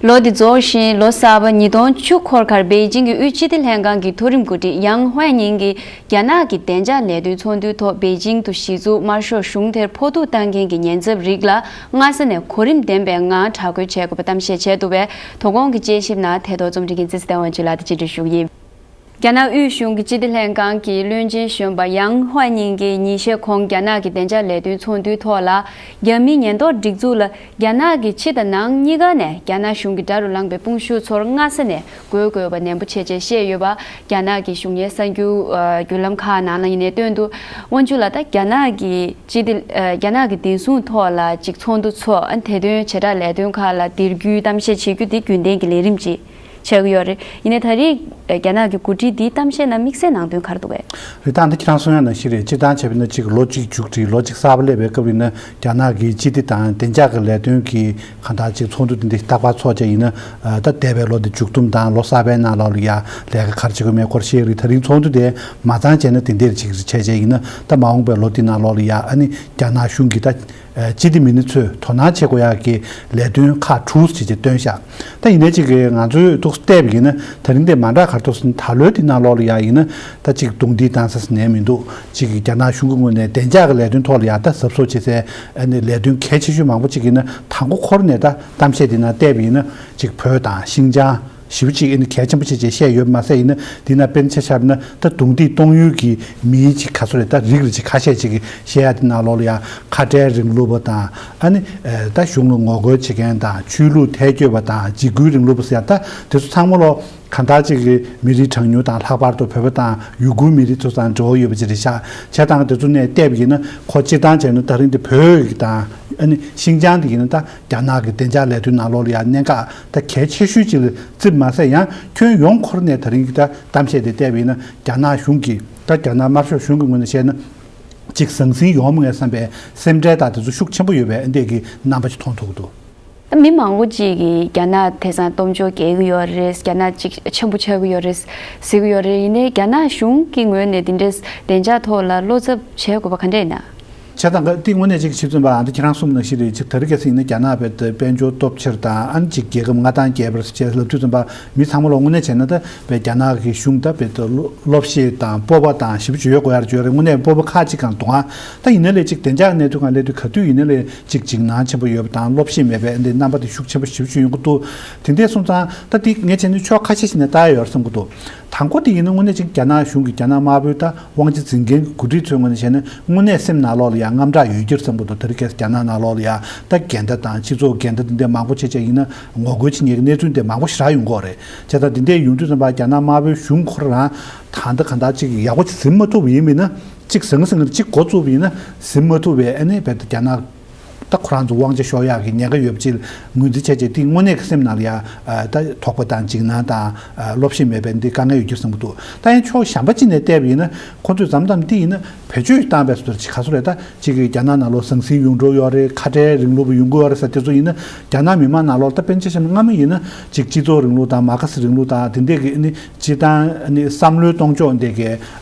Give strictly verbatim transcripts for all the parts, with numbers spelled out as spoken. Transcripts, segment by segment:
ལོ་འདི་རྫོགས་ཤིང་ལོ་གསར་པ་ཉིས་སྟོང་བཅུ་འཁོར་ཁར་པེ་ཅིང་གི་དབུས་སྤྱི་བདེ་ལྷན་ཁང་གི་མཐོ་རིམ་འགོ་ཁྲིད་ཡང་ཧུའེ་ཉིང་གིས་རྒྱ་ནག་གི་བདེ་འཇགས་ལས་དོན་ཚོགས་འདུའི་ཐོག་པེ་ཅིང་དུ་གཞི་བཙུགས་དམར་ཤོག་གཞུང་དེར་ཕོག་ཐུག་བཏང་མཁན་གྱི་ཉེན་ཚབས་རིགས་ལ་སྔ་ས་ནས་གོ་རིམ་ལྡན་པའི་ངང་དྲག་རྒོལ་བྱེད་དགོས་པའི་གཏམ་བཤད་བྱས་འདུག་པས། དོ་དགོང་གི་དཔྱད་ཞིབ་ནང་ཐད་གཏོང་རྩོམ་སྒྲིག་མཁན་ཚེ་བརྟན་དབང་ཕྱུག་ལགས་དང་བཅར་འདྲི་ཞུ་གི་ཡིན། རྒྱ་ནག་དབུས་གཞུང་གི་སྤྱི་བདེ་ལྷན་ཁང་གི་བློན་ཆེན་གཞོན་པ་ཡང་ཧུའེ་ཉིང་གིས་ཉིན་ཤས་གོང་རྒྱ་ནག་གི་བདེ་འཇགས་ལས་དོན་ཚོགས་འདུའི་ཐོག་ལ། རྒྱ་མིའི་ཉེན་རྟོག་སྒྲིག་འཛུགས་ལ་རྒྱ་ནག་གི་ཕྱི་དང་ནང་གཉིས་ཀ་ནས་རྒྱ་ནག་གཞུང་གི་དགྲ་རུ་ལངས་པའི་དཔུང་ཤུགས་ཚོར་སྔ་ས་ནས་འགོག་དགོས་པ་ནན་པོ་བྱས་བྱས་བཤད་ཡོད་པ། རྒྱ་ནག་གི་གཞུང་གཉེར་གསར་འགྱུར་བརྒྱུད་ལམ་ཁག་ནང་ལ་ཡིན་ནའི་བཏོན་འདུག། དབང་ཕྱུག་ལགས། ད་རྒྱ་ནག་གི་སྤྱི་བདེ་རྒྱ་ནག་གི་བདེ་སྲུང་ཐོག་ལ་ཅིག་ཚོགས་འདུ་ཚོགས། ཨ་ནི་དེ་དོན་བྱེ་བྲག་ལས་དོན་ཁག་ལ་འདིར་བརྒྱུད་གཏམ་བཤད་བྱེད་རྒྱུ་དེ་རྒྱུན་ལྡན་གྱི་ལས་རིམ་ཅིག་ཆགས་ཀྱི་ཡོད་རེད། ཡིན་ནའི་ད་རེས་རྒྱ་ནག་གི་འགོ་ཁྲིད་འདིའི་གཏམ་བཤད་ནང་དམིགས་བསལ་ནང་དོན་ག་རེ་འདུག་གས། རེད། ད་ལྟ་ཁྱེད་རང་གསུང་ཡ་ནང་བཞིན་རེད། སྤྱིར་བཏང་བྱས་པ་ཡིན་ན་ཅིག་ལོ་གཅིག་མཇུག་སྒྲིལ། ལོ་གཅིག་གསར་པ་སླེབས་པའི་སྐབས་ཡིན་ན་རྒྱ་ནག་གི་སྤྱི་བདེ་དང་བདེ་འཇགས་ཀྱི་ལས་དོན་གྱི་གང་ལྟར་ཅིག་ཚོགས་འདུ་འདི་འདྲ་རྟག་པར་ཚོགས་བྱས་ཡིན་ན། ད་འདས་པའི་ལོ་འདི་མཇུག་བསྡོམས་དང་ལོ་གསར་པའི་ནང་ལོགས་ལ་ཡ་ལས་ཀ་ག་རེ་བྱེད་དགོས་མེད་སྐོར་བཤད་རེད། ད་རིང་ཚོགས་འདུ་དེ་མ་ཚང་བྱས་ན་དེ་འདྲས་ཅིག་བྱས་བྱས་ཡིན་ན། ད་མ་འོངས་པའི་ལོ་འདི་ནང་ལོགས་ལ་ཡ་ཨ་ནི་རྒྱ་ནག་གཞུང་གིས་ད་སྤྱི་བདེ་མི་སྣ་ཚོས་དོ་སྣང་བྱེད་དགོས་ཡག་གི་ལས་དོན་ཁག་དྲུག་ཅིག་ཅིག་བཏོན་ཤག། ད་ཡིན་ནའི་ཅིག་གི་ང་ཚོས་ཐུགས་བལྟས་པ་ཡིན་ན་ད་རིང་འདི་མ་འདྲ་ག་རེ་འདུག་ཟེར་ན། ད་ལོའི་འདི་ནང་ལོགས་ལ་ཡ་ཡིན་ན་ད་ཅིག་རྡུང་རྡེག་བཏང་ས་ཟེར་ནས་མི་འདུག། ཅིག་གི་རྒྱ་ནག་གཞུང་གི་ངོས་ནས་བདེ་འཇགས་ཀྱི་ལས་དོན་ཐོག་ལ་ཡ་ད་གཟབ་གཟབ་བྱེད་སའི་ཨ་ནི་ལས་དོན་གལ་ཆེ་ཤོས་མང་པོ་ཅིག་ཡིན་ན། དང་པོ་འཁོར་ནས་ད་གཏམ་བཤད་འདི་ནང་བལྟས་པ་ཡིན་ན་ཅིག་བོད་དང་ཤིང་ཅང་ཞེ་པོ་ཅིག་ཨ་ནི་གལ་ཆེན་པོ་བྱས་བྱས་བཤད་ཡོད་མ་ཟད། ཡིན་ན་འདི་ནང་དཔེར་ན་ཆ་བཞག་ན་ད་རྡུང་རྡེག་གཏོང་ཡུལ་གྱི་མིའི་ཅིག་ག་ཚོད་རེད། ད་རིགས་རེ་ཅིག་ཁ་ཤས་ཅིག་གིས་བཤད་ཡ་འདི་ནང་ལོགས་ལ་ཡ་ཁ་བྲལ་རིང་ལུགས་པ་དང་། ཨ་ནི་ད་གཞུང་ལ་ངོ་རྒོལ་བྱེད་མཁན་དང་། ཆོས་ལུགས་ཐལ་སྐྱོད་པ་དང་། འཇིགས་སྐུལ་རིང་ལུགས་པ་ཟེར་ཡ། ད་དེ་ཚོ་ཚང་མ་ལོ་གང་ལྟར་ཅིག་གི་མི་རིགས་གྲངས་ཉུང་དང་། ལྷག་པར་དུ་བོད་པ་དང་ཡུ་གུར་མི་རིགས་ཚོ་དང་འབྲེལ་བ་ཡོད་པ་ཅིག་རེད་ཤག། བྱས་ཙང་དེ་ཚོ་ནས་བལྟས་པ་ཡིན་ན་ཁོ་སྤྱིར་བཏང་བྱས་ན་ད་རིང་འདི་བོད་ཀྱི་དང་ཨ་ནི་ཤིང་ཅང་འདི་ཡིན་ན་ད་རྒྱ་ནག་གི་བདེ་འཇགས་ལས་དོན་ནང་ལོགས་ལ་ཡ་གནད་འགག་ད་གལ་ཆེ་ཤོས་ཅིག་ལ་བརྩིས་མ་ཟད། ཡང་ཁྱོན་ཡོངས་འཁོར་ནས་ད་རིང་གི་ད་གཏམ་བཤད་དེ་བལྟས་པ་ཡིན་ན་རྒྱ་ནག་གཞུང་གིས་ད་རྒྱ་ནག་དམར་ཤོག་གཞུང་གི་ངོས་ནས་བཤད་ན་ཅིག་ཟང་ཟིང་ཡོང་མ་ངེས་བསམ་པའི་སེམས་ཁྲལ་དང་དེ་ཚོ་ཤུགས་ཆེན་པོ་ཡོད་པའི་འདི་གི་རྣམ་པ་ཅིག་མཐོང་ཐུབ་ཀྱི་འདུག། ད་མི་མང་པོ་ཅིག་གིས་རྒྱ་ནག་དེང་སང་སྟོབས་འབྱོར་རྒྱས་ཀྱི་ཡོད་རེད། རྒྱ་ནག་ཅིག་ཆེན་པོ་ཆགས་ཀྱི་ཡོད་རེད་ཟེར་གྱི་ཡོད་རེད། ཡིན་ནའི་རྒྱ་ནག་གཞུང་གི་ངོས་ནས་འདི་འདྲའི་བདེ་འཇགས་ཐོག་ལ་བློ་འཚབ་བྱེད་དགོས་པ་ག་འདྲས་ཡིན་ན། བྱས་ཙང་ག་དེ་དངོས་གནས་ཅིག་ཕྱི་ཚུན་པ་ཨ་འདི་ཁྱེད་རང་གསུངས་ནང་བཞིན་རེད། ཅིག་ད་རེས་གལ་སྲིད་ཡིན་ན་རྒྱ་ནག་བས་དཔལ་འབྱོར་སྟོབས་ཆེར་དང་། ཨ་ནི་ཅིག་རྒྱལ་ཁབ་མངའ་ཐང་རྒྱས་པར་བྱས་ལབ་དུས་ཙམ་པ་མི་ཚང་མ་ལ་དངོས་གནས་བྱས་ན་ད་བས་རྒྱ་ནག་གི་གཞུང་ད་བས་ད་བློ་བློ་ཤེད་དང་སྤོབས་པ་དང་ཞེ་པོ་ཅིག་ཡོད་དགོས་ཡ་རེད་ཅིག་ཡོད་རེད། དངོས་གནས་སྤོབས་པ་ཁག་ཅིག་གང་འདུག་ཨ། ད་ཡིན་ན་ལས་ཅིག་བདེ་འཇགས་གནས་ཚུལ་སྒང་སླེབས་དུས་ག་དུས་ཡིན་ན་ལས་ཅིག་འཇིགས་སྣང་ཆེན་པོ་ཡོད་པ་དང་། བློ་ཤེད་མེད་པའི་འདི་རྣམ་པ་དེ་ཤུགས་ཆེན་པོ་ཞེ་པོ་ཅིག་ཡོང་གི་འདུག། དེ་འདྲས་སོང་ཙང་ད་འདི་ངས་བྱས་ན་ཕྱོགས་ཁ་ཤས་ཤིག་ནས་ལྟ་ཡ་ཡོད་རེད་བསམ་གྱི་འདུག། དང་པོ་དེ་ཡིན་ན་དངོས་གནས་ཅིག་རྒྱ་ནག་གཞུང་གིས་རྒྱ་ནག་དམར་པོའི་ད་དབང་ཆ་འཛིན་མཁན་གྱི་འགོ་ཁྲིད་ཚོའི་ངོས་ནས་བྱས་ན་དངོས་གནས་སེམས་ནང་ལོགས་ལ་ཡང་དངངས་སྐྲག་ཡོད་ཀྱི་རེད་བསམ་གྱི་འདུག། དེ་རིང་ཁ་སང་རྒྱ་ནག་ནང་ལོགས་ལ་ཡང་ད་འགལ་ཟླ་དང་སྤྱི་ཚོགས་འགལ་ཟླ་འདི་འདྲས་མང་པོ་བྱས་བྱས་ཡིན་ན་ངོ་རྒོལ་བྱེད་མཁན་གྱི་གནས་ཚུལ་འདི་མང་པོ་ཞེ་དྲག་ཡོང་གི་ཡོད་རེད། བྱས་ཙང་འདི་འདྲས་ཡོང་དུས་ཙམ་པ་རྒྱ་ནག་དམར་པོའི་གཞུང་ཁོ་རང་ད་ལྟ་གང་ལྟར་ཅིག་ཡག་པོ་ཅིག་ཟིན་མ་ཐུབ་པ་ཡིན་མིན་ན། ཅིག་ཟང་ཟིང་ཅིག་འགོ་བཙུགས་པ་ཡིན་ན་ཟིན་མ་ཐུབ་པའི་ཨ་ནི་བས་ད་རྒྱ་ནག་ད་ཁོ་རང་ཚོ་དབང་ཆ་ཤོར་ཡག་གི་ཉེན་ཁ་ཡོད་པ་ཅིག་ངོས་འཛིན་བྱས་བྱས། དེ་དངོས་གནས་ཀྱི་སེམས་ནང་ལ་ཡ་ད་དོགས་པ་དང་འཇིགས་སྣང་དང་བློ་ཤེད་མེད་པའི་འདི་དཀའ་ངལ་ཡོད་ཀྱི་བསམ་གྱི་འདུག། ད་ཡང་ཕྱོགས་གཞན་པ་ཅིག་ནས་བལྟས་པ་ཡིན་ན་ཁོ་ཚོས་མཚམས་མཚམས་འདི་ཡིན་ན་བེད་སྤྱོད་བཏང་བས་སུ་ཅིག་ག་ཚོད་རེད། ད་ཅིག་གི་རྒྱ་ནག་ནང་ལོགས་ཟང་ཟིང་ཡོང་འགྲོ་ཡོད་རེད། ཁ་བྲལ་རིང་ལུགས་པ་ཡོང་གི་ཡོད་རེད་ཟེར། དེ་ཚོ་ཡིན་ན་རྒྱ་ནག་མི་མང་ནང་ལོགས་ད་དཔེར་ན་ཆ་བཞག་ན་སྔ་མོ་ཡིན་ན་ཅིག་སྤྱི་ཚོགས་རིང་ལུགས་དང་མར་ཁེ་སི་རིང་ལུགས་དང་དེ་འདྲས་ཀྱི་ཨ་ནི་སྤྱིར་བཏང་ཨ་ནི་བསམ་བློའི་གཏོང་ཕྱོགས་འདི་གའི་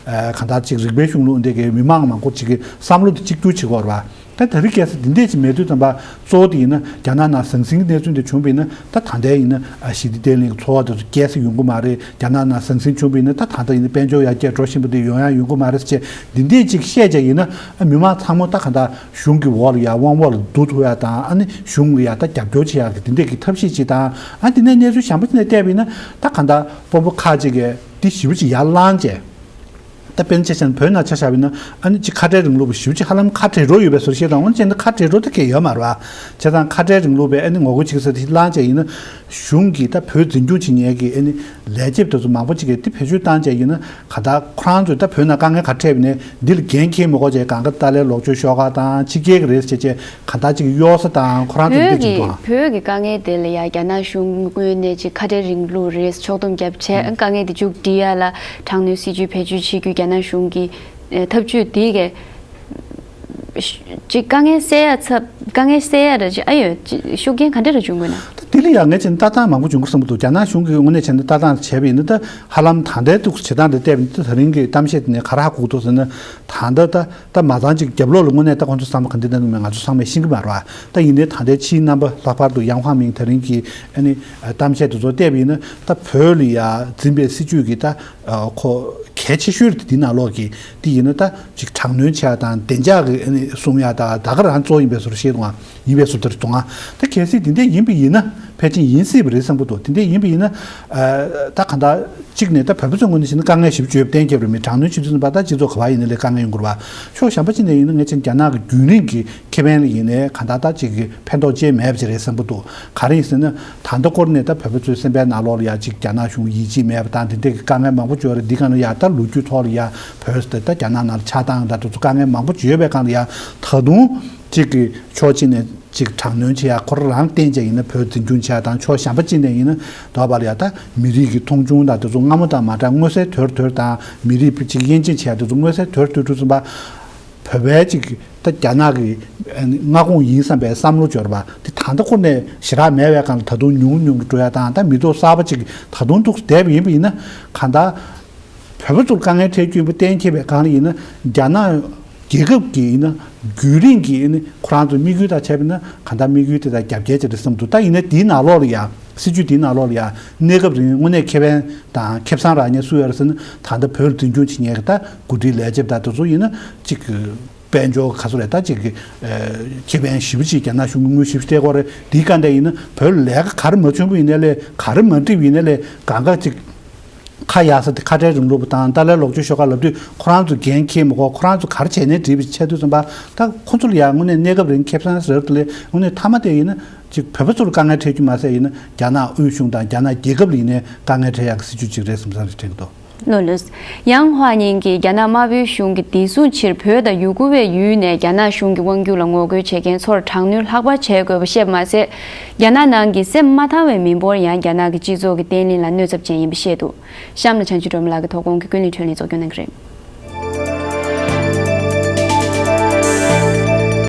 གང་ལྟར་ཅིག་རིག་པའི་གཞུང་ལུགས་འདི་གའི་མི་མང་མང་པོ་ཅིག་གི་བསམ་བློ་དེ་གཅིག་གྱུར་བྱེད་དགོས་རེད་པ། ད་དེ་རིང་ཁ་སང་འདི་འདྲས་ཅིག་མེད་དུས་ཙམ་པ་གཙོ་བོ་དེ་ཡིན་ན་རྒྱ་ནག་ནང་ཟང་ཟིང་གི་གནས་ཚུལ་འདི་བྱུང་བ་ཡིན་ན་ད་ད་ལྟའི་ཡིན་ན་ཞི་བདེ་བརྟན་ལྷིང་གི་འཚོ་བ་དེ་ཚོ་སྐྱེལ་ས་ཡོང་གི་མ་རེད། རྒྱ་ནག་ནང་ཟང་ཟིང་བྱུང་བ་ཡིན་ན་ད་ད་ལྟ་ཡིན་ན་དཔལ་འབྱོར་ཡར་རྒྱས་འགྲོ་བཞིན་པ་འདི་ཡོང་ཡ་ཡོང་གི་མ་རེད་ཟེར་བྱས་འདི་འདྲས་ཅིག་བཤད་བྱས་ཡིན་ན་མི་མང་ཚང་མ་ད་གང་ལྟར་གཞུང་གི་འོག་ལ་ཡ་དབང་འོག་ལ་བསྡུ་ཐུབ་ཡ་དང་། ཨ་ནི་གཞུང་ལ་ཡ་ད་རྒྱབ་སྐྱོར་བྱེད་ཡ་གི་དེ་འདྲས་ཀྱི་ཐབས་ཤེས་ཅིག་དང་། ཨ་དེ་ནས་གནས་ཚུལ་གཞན་པ་ཅིག་ནས་བལྟས་པ་ཡིན་ན་ད་གང་ལྟར་དཔོན་པོ་ཁག་ཅིག་གིས་འདི་ཞེ་པོ་ཅིག་ཡར་བསླངས་བྱས། ད་དཔེར་ན་ཆ་བཞག་ན་བོད་ནང་ཆ་བཞག་པ་ཡིན་ན་ཨ་ནི་ཅིག་ཁ་བྲལ་རིང་ལུགས་པ་ཞེ་པོ་ཅིག་ཧ་ལམ་ཁ་བྲལ་འགྲོ་ཡོད་པའི་བཟོ་ཤེས་དང་། འོན་ཀྱང་ད་ཁ་བྲལ་འགྲོ་ཐུབ་མཁན་ཡོད་མ་རེད་པ། བྱས་ཙང་ཁ་བྲལ་རིང་ལུགས་པའི་ཨ་ནི་ངོ་རྒོལ་བྱེད་ས་དེ་བསླངས་བྱས་ཡིན་ན་གཞུང་གིས་ད་བོད་འཛིན་སྐྱོང་བྱེད་མཁན་གྱི་ཨ་ནི་ལས་བྱེད་དེ་ཚོ་མང་པོ་ཅིག་གིས་དེ་བེད་སྤྱོད་བཏང་བྱས་ཡིན་ན་གང་ལྟར་ཁོ་རང་ཚོས་ད་བོད་ནང་དཀའ་ངལ་ག་འཕྲད་པ་ཡིན་ནའི་འདི་ལ་འགན་འཁྱེར་མི་དགོས་བྱས། གང་ག་ཏཱ་ལའི་ལོག་སྤྱོད་ཤོག་ཁག་དང་ཕྱི་རྒྱལ་གྱི་རེད་ཟེར་བྱས་གང་ལྟར་ཅིག་གཡོལ་ས་དང་ཁོ་རང་ཚོ་བོད་འདི་ཀྱི་ཀྱི་འདུག་ཨང་། བོད་ཀྱི་དཀའ་ངལ་དེ་ལ་ཡ་རྒྱ་ནག་གཞུང་ངོས་ནས་ཅིག་ཁ་བྲལ་རིང་ལུགས་རེད་ཕྱོགས་བསྡོམས་བརྒྱབ་བྱས། ཨང་། དཀའ་ངལ་དེ་མཇུག་སྒྲིལ་ཡ་ལ་དྲག་གནོན་སྲིད་ཇུས་བེད་སྤྱོད་བྱེད་རྒྱུའི་རྒྱ་ནག་གཞུང་གི་ཨེ་ཐབས་ཇུས་དེ་གས་ ཅིག་དཀའ་ངལ་སེལ་ཡ་ཚབ་དཀའ་ངལ་སེལ་ཡ་ར་ཅིག་ཨ་ཡོད་ཅིག་ཤུགས་རྐྱེན་ག་འདྲ་ར་བྱུང་དགོས་ན། ད་དེ་ལ་ཡང་ངས་བྱས་ན་ལྟ་སྟངས་མང་པོ་བྱུང་གི་བསམ་གྱི་འདུག་རྒྱ་ནག་གཞུང་གིས་དངོས་གནས་བྱས་ན་ལྟ་སྟངས་བྱས་པ་ཡིན་ན། ད་ཧ་ལམ་ད་ལྟའི་འདུག་བྱེད་སྟངས་དེ་བལྟས་པ་ཡིན་ན། ད་དེ་རིང་གི་གཏམ་བཤད་དེ་ནས་ག་རེ་ཧ་གོ་གི་འདུག་ཟེར་ན། ད་ལྟ་ད་ད་མ་ཚང་ཅིག་རྒྱབ་ལོགས་ལ་དངོས་གནས་ད་ཁོང་ཚོ་བསམ་བློ་ག་འདྲ་གནང་གི་མེད་ང་ཚོ་ཚང་མས་ཤེས་ཀྱི་མ་རེད་བ། ད་ཡིན་ནའི་ད་ལྟའི་ཕྱིའི་རྣམ་པ་ལྷག་པར་དུ་ཡང་ཧྭ་མིང་དེ་རིང་གི་ཨ་ནི་གཏམ་བཤད་དེ་ཚོ་བལྟས་པ་ཡིན་ན། ད་བོད་ལ་ཡ་འཛིན་པའི་སྲིད་བྱུས་ཀྱི་ད་ཁོ་གལ་ཆེ་ཤོས་དེ་འདི་ནང་ལོགས་ཀྱི་དེ་ཡིན་ན། ད་ཅིག་དྲག་གནོན་བྱས་དང་བདེ་འཇགས་ཀྱི་ཨ་ནི་སྲུང་ཡ་ད་ད་ག་རང་གཙོ་ཡིན་པའི་བཟོ་འདྲ་ཞིག་འདུག་ཨ། ཡིན་པའི་བཟོ་འདྲ་འདུག་ཨ། ད་གལ་སྲིད་དེ་འདྲ་ཡིན་པ་ཡིན་ན། ཕལ་ཆེར་ཡིན་སྲིད་པ་རེད་བསམ་གྱི་འདུག་དེ་འདྲ་ཡིན་པ་ཡིན་ན། ཨ་ད་གང་ལྟར་གཅིག་ནས་ད་བོད་པ་ཚོའི་ངོས་ནས་བྱས་ན་དཀའ་ངལ་ཞེ་པོ་ཅིག་ཡོད་པ་གཏན་འཁེལ་བ་རེད། མི་དྲག་གནོན་བྱེད་དུས་ཙམ་པ་ད་སྤྱི་ཚོགས་ག་པར་ཡིན་ན་ལས་དཀའ་ངལ་ཡོང་གི་རེད་བ། ཕྱོགས་གཞན་པ་གཅིག་ནས་ཡིན་ན་ངས་བྱས་ན་རྒྱ་ནག་གི་རྒྱུན་རིང་གི་ཁེ་ཕན་ལ་ཡིན་ནའི་གང་ལྟར་ད་ཅིག་གི་ཕན་ཐོགས་ཅི་མེད་པ་ཅིག་རེད་བསམ་གྱི་འདུག་ག་རེ་ཡིན་ཟེར་ན། ད་ལྟ་སྐོར་ནས་ད་བོད་པ་ཚོའི་སེམས་པའི་ནང་ལོགས་ལ་ཡ་ཅིག་རྒྱ་ནག་གཞུང་ཡིད་ཆེས་མེད་པ་དང་དེ་འདྲ་གི་དཀའ་ངལ་མང་པོ་ཅིག་ཡོད་རེད། འདི་ག་ནང་ཡ་ད་ལོ་རྒྱུས་ཐོག་ལ་ཡ་བོད་ཟེར་ད་རྒྱ་ནག་ནང་ལ་ཆགས་སྟངས་དང་དེ་ཚོ་དཀའ་ངལ་མང་པོ་ཅིག་ཡོད་པའི་སྒང་ལ་ཡ། ད་དུང་ཅིག་གི་ཕྱོགས་གཅིག་ནས་ཅིག་དྲག་གནོན་བྱེད་ཡ་ཁོ་རང་རང་བསྟན་བྱས་ཡིན་ན་བོད་འཛིན་སྐྱོང་བྱེད་ཡ་དང་། ཕྱོགས་གཞན་པ་གཅིག་ནས་ཡིན་ན་དོ་བ་ལ་ཡ་ད་མི་རིགས་ཀྱི་མཐོང་ཆུང་དང་དེ་ཚོ་སྔ་མོ་དང་མ་འདྲ་མངོན་གསལ་དོད་དོད་དང་། མི་རིགས་ཅིག་དབྱེ་འབྱེད་བྱེད་ཡ་དེ་ཚོ་མངོན་གསལ་དོད་དོད་འགྲོ་ཙམ་པ། བོད་པའི་ཅིག་ད་རྒྱ་ནག་གི་མངའ་ཁོངས་ཡིན་བསམ་པའི་བསམ་བློ་འབྱོར་བ་དེ་ད་ལྟ་ཁོ་ནས་ཞེ་དྲག་མེད་པའི་སྒང་ལ་ད་དུང་ཉུང་ཉུང་གི་འགྲོ་ཡ་དང་། ད་མི་ཐོག་གསར་པ་ཅིག་ད་དུང་འདུག་བསྡད་པ་ཡིན་པ་ཡིན་ན། གང་ལྟར་བོད་པ་ཚོར་དཀའ་ངལ་འཕྲད་རྒྱུ་ཡིན་པ་གཏན་འཁེལ་བའི་སྒང་ལ་ཡིན་ན། རྒྱ་ནག་རྒྱལ་ཁབ་ཀྱི་ཡིན་ན་རྒྱུན་རིང་གི་ཡིན་ན་ཁོ་རང་ཚོའི་དམིགས་ཡུལ་དང་བྱས་པ་ཡིན་ན། གང་ལྟར་དམིགས་ཡུལ་དེ་དང་རྒྱབ་འགལ་ཅིག་རེད་བསམ་འདུག་ད་ཡིན་ནའི་དེའི་ནང་ལོགས་ལ་ཡ། སྲིད་བྱུས་དེའི་ནང་ལོགས་ལ་ཡ་གནས་སྐབས་རིང་དངོས་གནས་ཁེ་ཕན་དང་ཁེ་བཟང་རག་མཁན་སུ་ཡོད་རེད་ཟེར་ན། ད་ལྟ་བོད་ལ་འཛིན་སྐྱོང་བྱེད་མཁན་གྱི་ད་འགོ་ཁྲིད་ལས་བྱེད་དང་དེ་ཚོ་ཡིན་ན་ཅིག་གི་དཔལ་འབྱོར་ག་ཚོད་རེད། ད་ཅིག་གི་ཨ་ཁེ་ཕན་ཞེ་པོ་ཅིག་རྒྱ་ནག་གཞུང་གིས་དངུལ་ཞེ་པོ་ཅིག་སྤྲད་ཀྱི་ཡོད་རེད། དེའི་སྒང་དེ་ཡིན་ན་བོད་ལ་ལས་ཀ་ག་རེ་མ་བྱུང་པ་ཡིན་ནའི་ལས། ག་རེ་མ་འགྲིག་པ་ཡིན་ནའི་ལས། གང་ག་ཅིག་ཁ་ཡག་ས་དེ་ཁ་བྲལ་རིང་ལུགས་པ་དང་། ཏཱ་ལའི་ལོག་སྤྱོད་ཤོག་ཁག་ལབ་དུས་ཁོ་རང་ཚོ་འགན་འཁྱེར་མི་དགོས། ཁོ་རང་ཚོ་ག་རེ་བྱས་ནའི་འགྲིག་པ་ཆགས་དུས་ཙམ་པ། ད་ཁོ་ཚོ་ལ་ཡང་དངོས་གནས་གནས་སྐབས་རིང་ཁེ་བཟང་ཟེར་དེ་ལས་དངོས་གནས་མཐའ་མ་དེ་ཡིན་ན་ཅིག་བོད་པ་ཚོར་དཀའ་ངལ་འཕྲད་རྒྱུ་མ་ཟད་ཡིན་ན། རྒྱ་ནག་དབུས་གཞུང་དང་རྒྱ་ནག་རྒྱལ་ཁབ་ལ་ཡིན་ནའི་དཀའ་ངལ་འཕྲད་ཡག་གི་སྲིད་བྱུས་ཅིག་རེད་བསམ་བསམ་རེད་དྲན་གྱི་འདུག་ལགས་ལགས། ཡང་ཧྭ་ཉིང་གིས་རྒྱ་ནག་དམར་པོའི་གཞུང་གིས་བདེ་སྲུང་ཕྱིར་བོད་དང་ཡུ་གུར་བའི་ཡུལ་ནས་རྒྱ་ནག་གཞུང་གི་དབང་སྒྱུར་ལ་ངོ་རྒོལ་བྱེད་མཁན་ཚོར་དྲག་གནོན་ལྷག་པར་བྱེད་དགོས་པ་བཤད་པ་མ་ཟད། རྒྱ་ནག་ནང་གི་སེམས་མ་ཐང་བའི་མི་འབོར་ཡང་རྒྱ་ནག་གི་སྤྱི་ཚོགས་ཀྱི་བརྟན་ལྷིང་ལ་གནོད་ཚབས་ཅན་ཡིན་པ་བཤད་འདུག་གཤམ་ལ་བྱང་ཆུབ་སྒྲོལ་མ་ལགས་ཀྱིས་དོ་དགོང་གི་ཀུན་གླེང་བགྲོ་གླེང་གཙོ་སྐྱོང་གནང་གི་རེད།